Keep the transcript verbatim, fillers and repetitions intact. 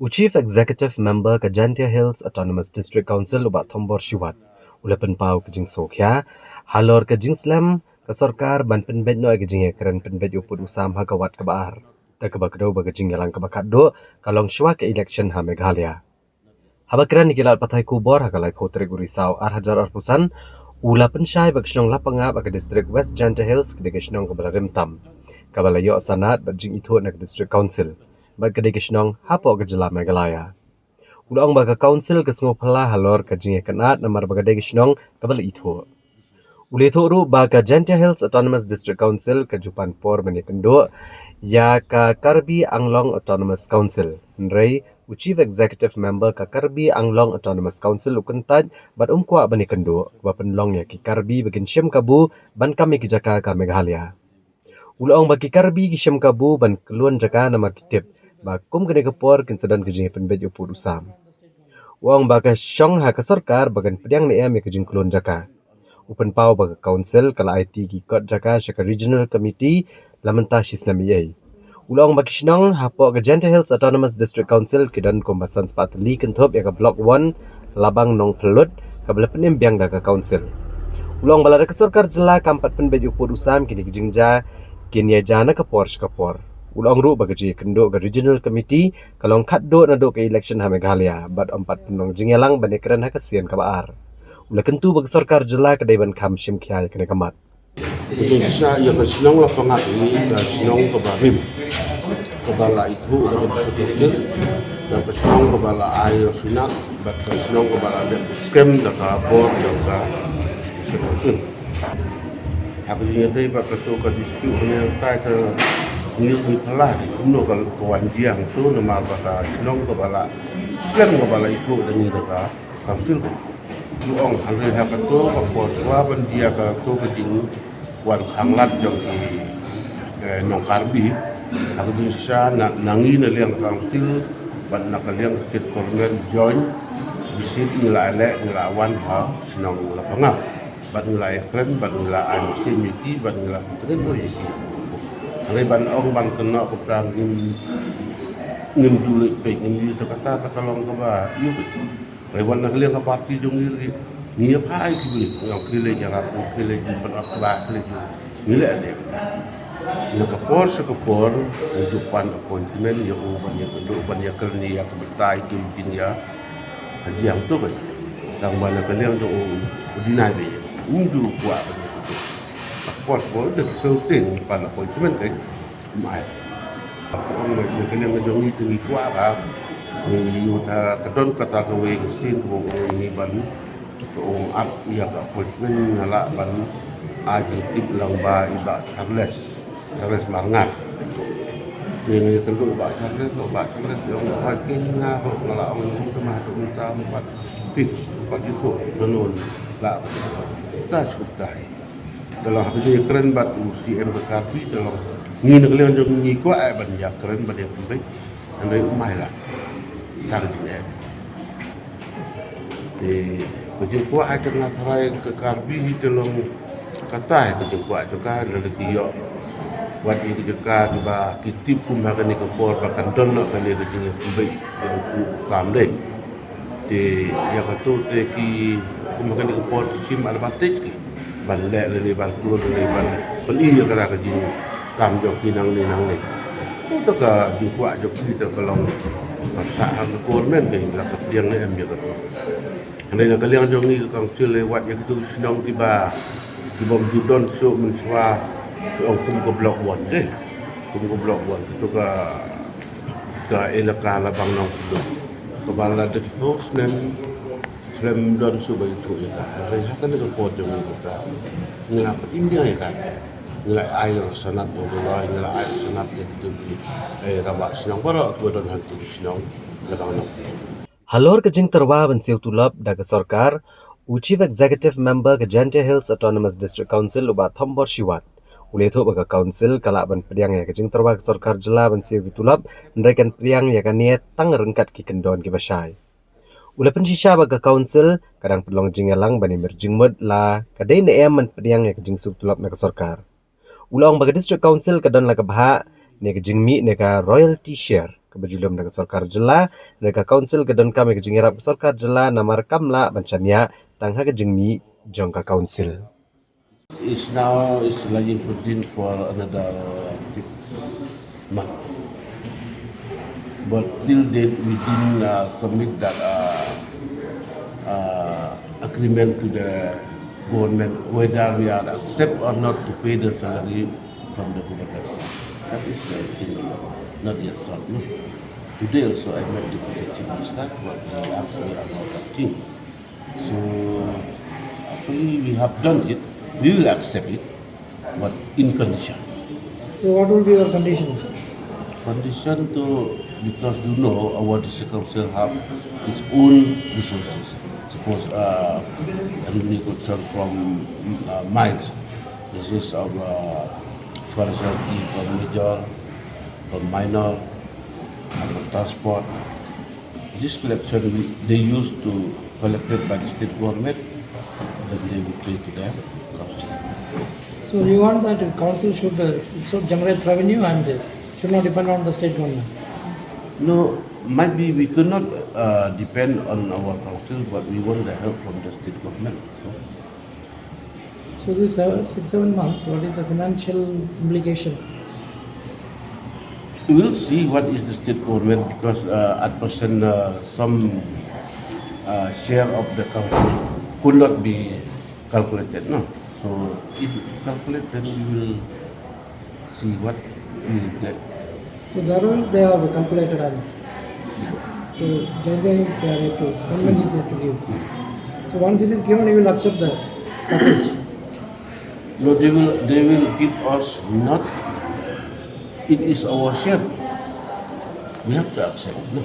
U Chief Executive Member ka Jaintia Hills Autonomous District Council u Bah Thombor Shiwat u la pynpaw ka jingsngewkhia halor ka jingslem ka sorkar ban pynbeit noh ïa ka jingïakren pynbeit u pud u sam ha ka wat kaba ar, da kaba kdew ba ka jingïalang kaba khatduh ka long shuwa ka election ha Meghalaya. Haba kren ïa ki lad pathai khubor ha ka laiphew tarik u Risaw ar hajar arphew san, u la pynshai ba ka shnong Lapangap ha ka district West Jaintia Hills ka dei ka shnong kaba la rim tam, kaba la ïoh sanad bad jingithuh na ka District Council bad ka dei ka shnong hapoh ka jylla Meghalaya. U la ong ba ka Council ka sngewphylla halor ka jingïakynad namar ba ka dei ka shnong kaba la ithuh. U la ïathuh ruh ba ka Jaintia Hills Autonomous District Council ka ju pan por ban ïakynduh ïa ka Karbi Anglong Autonomous Council. Hynrei u Chief Executive Member ka Karbi Anglong Autonomous Council u kyntait bad um kwah ban ïakynduh, ba pynlong ïa ki Karbi ba kin shim kabu ban kam ïa ki jaka ka Meghalaya. U la ong ba ki Karbi ki shim kabu ban kyllon jaka namar ki tip ba kum kane ka por kin sa don ka jingpynbeit u pud u sam. U ong ba ka shong ha ka sorkar ba kan pdiang ne em ïa ka jingkyllon jaka. U pynpaw ba ka Council ka la aiti ki kot jaka sha ka Regional Committee la mynta shi snem eiei. U la ong ba ki shnong hapoh ka Jaintia Hills Autonomous District Council ki don kumba san spah tylli kynthup ïa ka Block One Labang Nongphllut kaba la pynim biang da ka Council. U la ong ba lada ka sorkar jylla kam pat pynbeit u pud u sam, kine ki jingjia kin ïa jia na ka por sha ka por. U la ong ruh ba ka jingïakynduh ka Regional Committee ka long khatduh naduh ka election ha Meghalaya bad ym pat pynlong jingïalang ban ïakren ha ka sien kaba ar. U la kyntu ba ka sorkar jylla ka dei ban kham shim khia ïa kane ka mat. Ka jingshisha ïa ka shnong Lapangap hi ka shnong kaba rim, kaba la ithuh da ka District Council, da ka shnong kaba la ai ïa u sanad bad ka shnong kaba la dep skhem da ka bor jong ka District Council. Ha ka jingïadei bad kato ka dispute hangne, ka ngi ngi phylla kumno ka wan jia hangto namar ba ka shnong kaba la skhem kaba la ithuh da ngi da ka Council. U ong hynrei ha kato ka por shuwa ban jia kato ka jingwan khanglad jong ki, eh, nong Karbi, ha ka jingshisha na, na ngi na liang ka Council bad na ka liang ka State Government join visit ngi la leh, ngi la wan ha shnong Lapangap bad ngi la ïakren bad ngi la ai mynsiem ïa ki bad ngi la kren ïa ki. Hynrei ban ong ban kynnoh kumta ngim, ngim ju leit peit, ngim ju, kata kata ka long kaba ïa u peit. Hynrei wat na ka liang ka party jong ngi ruh ngi ïa phah ïa ki briew, ngi ong khie leit ïarap, ngi khie leit pynap ba khie leit, ngi leh ade. Na ka por sha ka por ngi ju pan appointment ïa u ban ïakynduh, ban ïakren ïa ka batai ki jingïa. Ka jia hangto ka, tang ba na ka liang jong u, u deny ba ïa um ju kwah ban ïakynduh. Ka por sha ka por da ka seng seng ngi pan appointment ka, um ai. Ka ong ba na ka liang jong ngi te ngi kwah ba ngi ïoh ta ka don kata kawei ka sien kaba ong ngi ban, ka ong ap ïa ka appointment, nga lah ban ai jingtip lang ba i Bah Charles, Charles Marngar. Te ngi kynduh Bah Charles, Bah Charles ïa ong ba keiñ nga ruh nga la ong ïa u te ma haduh mynta um pat fix, um pat ïathuh, don un lah. Kumta shu kumta hi. Te long ha ka jingïakren bad u C M ka Karbi, te long ngi na ka liang jong ngi kwah eh ban ïakren ban ïakynduh. Hynrei um ai lah. Tang jingeh. Te ka jingkwah jong nga tharai ka Karbi hi te long kata hi ka jingkwah jong ka, lada ki ïoh wat ïa ka jaka kiba ki tip kum ha kane ka por ba kan don noh kane ka jingïapynbeit ïa u pud u sam dei. Te ïa kato te ki kum ha kane ka por ki shim advantage ki ban leh lane ban klur lane ban pyni ïa kata ka jingkam jong ki nangne nangne. Kato ka jingkwah jong ki te ka long ban sah ha ka government ka, la ka pdiang ne em ïa kato. Hynrei na ka liang jong ngi ka Council, eh, wat ïa kito ki shnong kiba, kibym ju don shuh mynshuwa, shu ong kum ka Block One te. Kum ka Block One, kito ka, ka elaka Labang Nongphllut, kaba la dep hynñiew snem khlem don shuh ba ithuh ïa ka. Hynrei ha kane ka por jong ngi kata, ngi la pynim ïa ka. Ngi la ai ïa ka sanad jong u Blei, ngi la ai ïa ka sanad ïa kito ki, eh, rangbah shnong baroh kiba don ha kito ki shnong Labang Nongphllut. Halor ka jingtyrwa ban siew tulop da ka sorkar, u Chief Executive Member ka Jaintia Hills Autonomous District Council u Bah Thombor Shiwat u la ïathuh ba ka Council ka lah ban pdiang ïa ka jingtyrwa ka sorkar jylla ban siew ki tulop, hynrei kan pdiang ïa kane tang ryngkat ki kyndon kiba shai. U la pynshisha ba ka Council ka dang pynlong jingïalang ban ïamir jingmut la ka dei ne em ban pdiang ïa ka jingsiew tulop na ka sorkar. U la ong ba ka District Council ka don la ka bhah ne ka jingmih ne ka royalty share. kaba ju lum da ka sorkar jylla. Hynrei ka council ka donkam ïa ka jingïarap ka sorkar jylla namar kam lah ban shaniah tang ha ka jingmih jong ka council. It's now, it's lying for din for another six months. But till date, we didn't uh, submit that uh, uh, agreement to the government whether we are accept or not to pay the salary from the government. That is the thing, not yet solved. No? Today also I met the chief minister, but he asked me about that thing. So actually we have done it. We will accept it, but in condition. So what will be your conditions? Condition to, because you know our district council have its own resources. Suppose uh, revenue collection from uh, mines. This is our uh, forestry from major, from minor, and from transport. This collection we, they used to collected by the state government, then they will pay to the council. So you want that the council should uh, should generate revenue and uh, should not depend on the state government? No, might be we could not uh, depend on our council, but we want the help from the state government. So, So this uh, six, seven months, what is the financial implication? We'll see what is the state government because uh, at present uh, some uh, share of the council could not be calculated. No, so if we calculate, then we will see what we will get. So the other ones they have calculated and so Jaiba is there to, government is there to give. So once it is given, you will accept the package. No, they will they will give us not. It is our share. We have to accept. No?